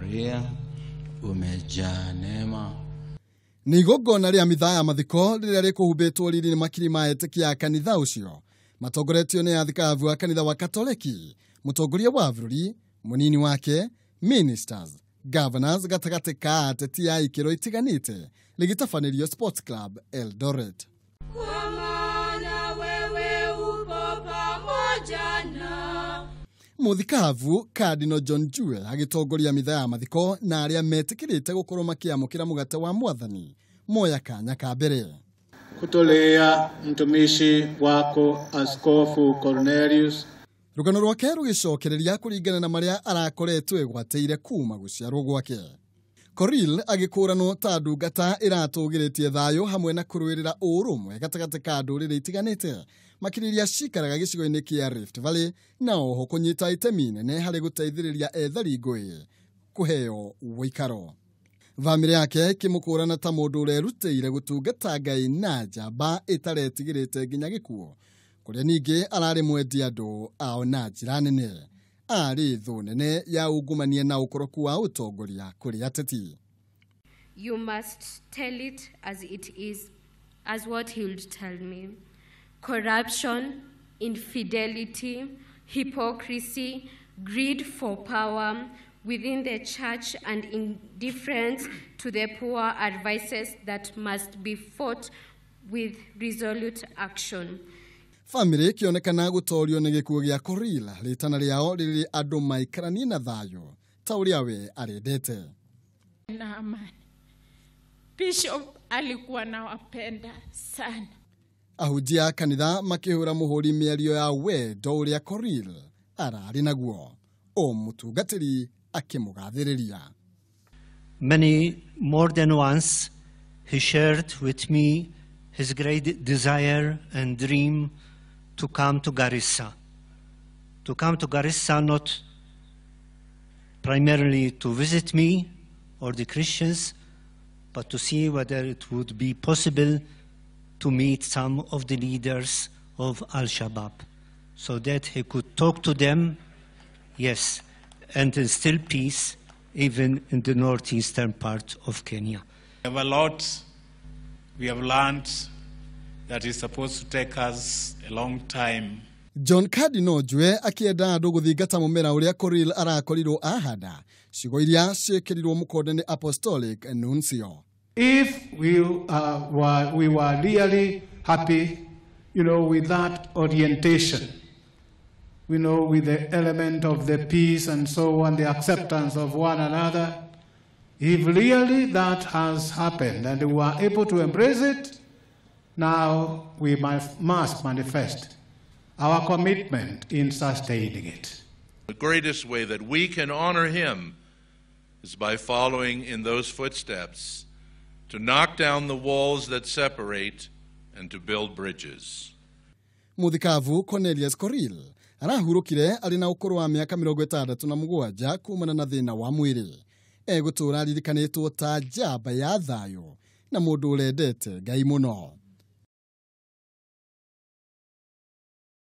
Maria, umejaa neema. Nĩ igongona rĩa mithaa ya mathiko rĩrĩa rĩkũhumbĩtwo riri nĩ makiri ma etĩkia a kanitha ũcio matongoretio nĩ athikabu a kanitha wa Katoleki, mũtongoria wa bũrũri, mũnini wake, ministers, governors gatagatĩ ka ateti a ikĩro itiganĩte rĩgĩtabanĩrio Sports Club Eldoret. Kwa maana wewe upo pamoja na Mũthikabu Cardinal John Njue agĩtongoria mitha ya mathiko na arĩa metĩkĩrĩte gũkorwo makĩamũkĩra mũgate wa mwathani moya kanya ka mbere. Kutolea mtumishi wako Askofu Cornelius Rũgano rwake rũgĩcokereria kũringana na marĩa arakoretwo egwatĩire kuma gũciarwo gwake. Korir agĩkũranwo ta ndungata ĩratũgĩrĩtie thayũ hamwe na kũrũĩrĩra ũrũmwe gatagatĩ ka ndũrĩrĩ itiganĩte makĩria cikaraga gĩcigo-inĩ kĩa Rift Valley na oho kũnyita itemi nene harĩ gũteithĩrĩria ethari ngũĩ kũheo ũikaro. Bamĩrĩ yake ĩkĩmũkũrana ta mũndũ ũrerutĩire gũtungata Ngai na njamba ĩtaretigĩrĩte nginya gĩkuũ kũrĩa ningĩ ararĩ mwendi andũ ao na njĩra nene. Arĩ thũ nene ya ungumania na ũkoroku wa ũtongoria kũrĩ ateti. You must tell it as it is, as what he would tell me. Corruption, infidelity, hypocrisy, greed for power within the church and indifference to the poor are vices that must be fought with resolute action. Bamĩrĩ ĩkĩonekana gũtorio nĩ gĩkuũ gĩa Korir rĩtana rĩao rĩrĩ andũ maikaranie na thayũ ta ũrĩa we arendete. Na amani. Bishop alikuwa nawapenda sana. Ahunjia a kanitha makĩhũra mũhũri mĩario ya wendo ũrĩa Korir ararĩ naguo o mũtungatĩri akĩmũgathĩrĩria. Many more than once he shared with me his great desire and dream to come to Garissa. To come to Garissa not primarily to visit me or the Christians, but to see whether it would be possible to meet some of the leaders of Al-Shabaab, so that he could talk to them, yes, and instill peace even in the northeastern part of Kenya. We have a lot we have learned that is supposed to take us a long time. John Cardinal Njue akĩenda andũ gũthingata mũmera ũrĩa Korir arakorirwo ahanda ciugo iria ciĩkĩrirwo mũkonde nĩ Apostolic Nuncio. If we were really happy with that orientation, with the element of the peace and so on, the acceptance of one another, if really that has happened and we were able to embrace it, now we must manifest our commitment in sustaining it. The greatest way that we can honor him is by following in those footsteps, to knock down the walls that separate and to build bridges. Mũthikabu Cornelius Korir arahurũkire arĩ na ũkũrũ wa mĩaka 67 kumana na thĩna wa mwĩrĩ. Egũtũra aririkanĩtwo ta njamba ya thayũ na mũndũ ũrendete Ngai mũno.